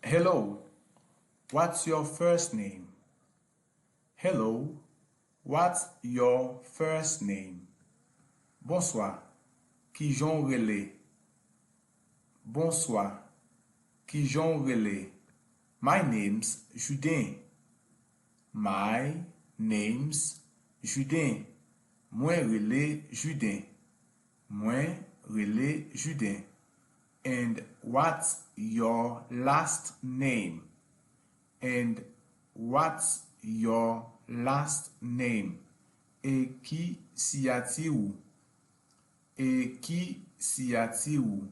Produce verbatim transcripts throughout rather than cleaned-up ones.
Hello, what's your first name? Hello, what's your first name? Bonswa, kijan w rele? Bonswa, kijan w rele? My name's Juden. My name's Juden. Mwen rele Juden. Mwen rele Juden. And what's your last name? And what's your last name? E ki siyati ou? E ki siyati ou?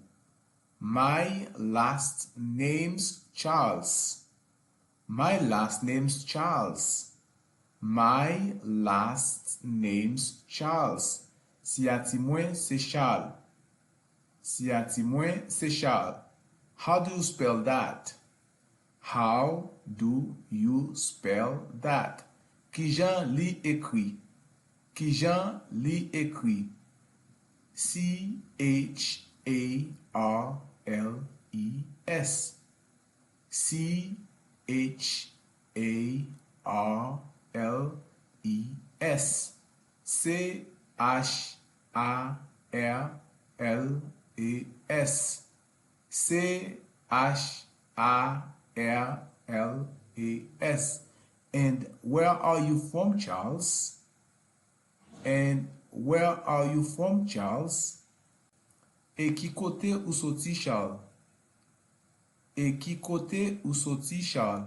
My last name's Charles. My last name's Charles. My last name's Charles. Siyati mwen se Charles. Siyati mwen se Charles. How do you spell that? How do you spell that? Kijan li ekri? Kijan li ekri? C H A R L E S. C H A R L E S. C H A R L E S. C H A R L E S. And where are you from, Charles? And where are you from, Charles? E ki kote ou soti, Charles? E ki kote ou soti, Charles?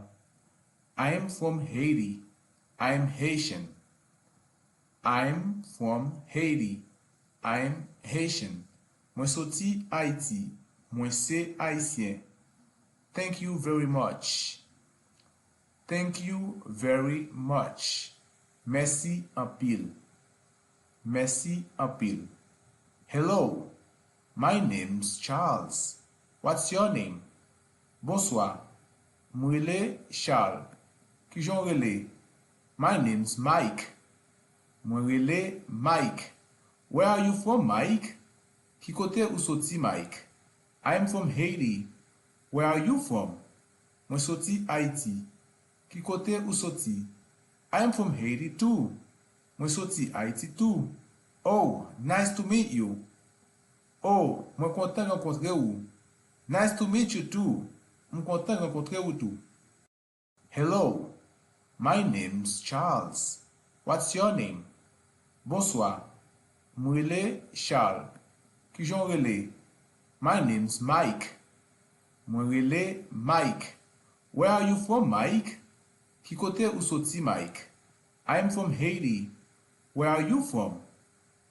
I am from Haiti. I am Haitian. I am from Haiti. I am Haitian. Mwen soti Ayiti. Mwen se Ayisyen. Thank you very much. Thank you very much. Mèsi anpil. Mèsi anpil. Hello, my name's Charles. What's your name? Bonswa, m rele Charles. Kijan w rele? My name's Mike. Mwen rele Mike. Where are you from, Mike? Ki kote ou soti, Mike? I am from Haiti. Where are you from? Mwen soti Ayiti. Ki kote ou soti? I am from Haiti too. Mwen soti Ayiti tou. Oh, nice to meet you. Oh, mwen kontan rankontre ou. Nice to meet you too. M kontan rankontre ou tou. Hello, my name's Charles. What's your name? Bonswa, m rele Charles. Kijan w rele? My name's Mike. Mwen rele Mike. Where are you from, Mike? Ki kote ou soti, Mike? I am from Haiti. Where are you from?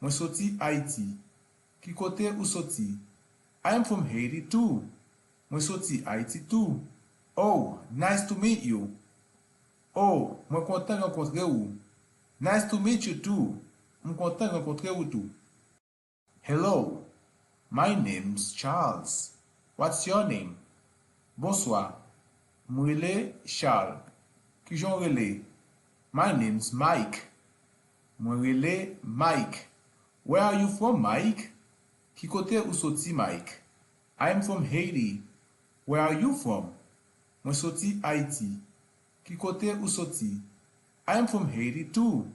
Mwen soti Ayiti. Ki kote ou soti? I am from Haiti too. Mwen soti Ayiti tou. Oh, nice to meet you. Oh, mwen kontan rankontre ou. Nice to meet you too. M kontan rankontre ou tou. Hello, my name's Charles. What's your name? Bonswa, m rele Charles. Kijan w rele? My name's Mike. Mwen rele Mike. Where are you from, Mike? Ki kote ou soti, Mike? I am from Haiti. Where are you from? Mwen soti Ayiti. Ki kote ou soti? I am from Haiti too.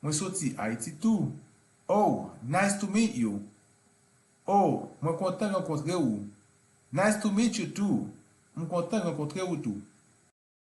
Mwen soti Ayiti tou. Oh, nice to meet you. Oh, mwen kontan rankontre ou. Nice to meet you too. M kontan rankontre ou tou.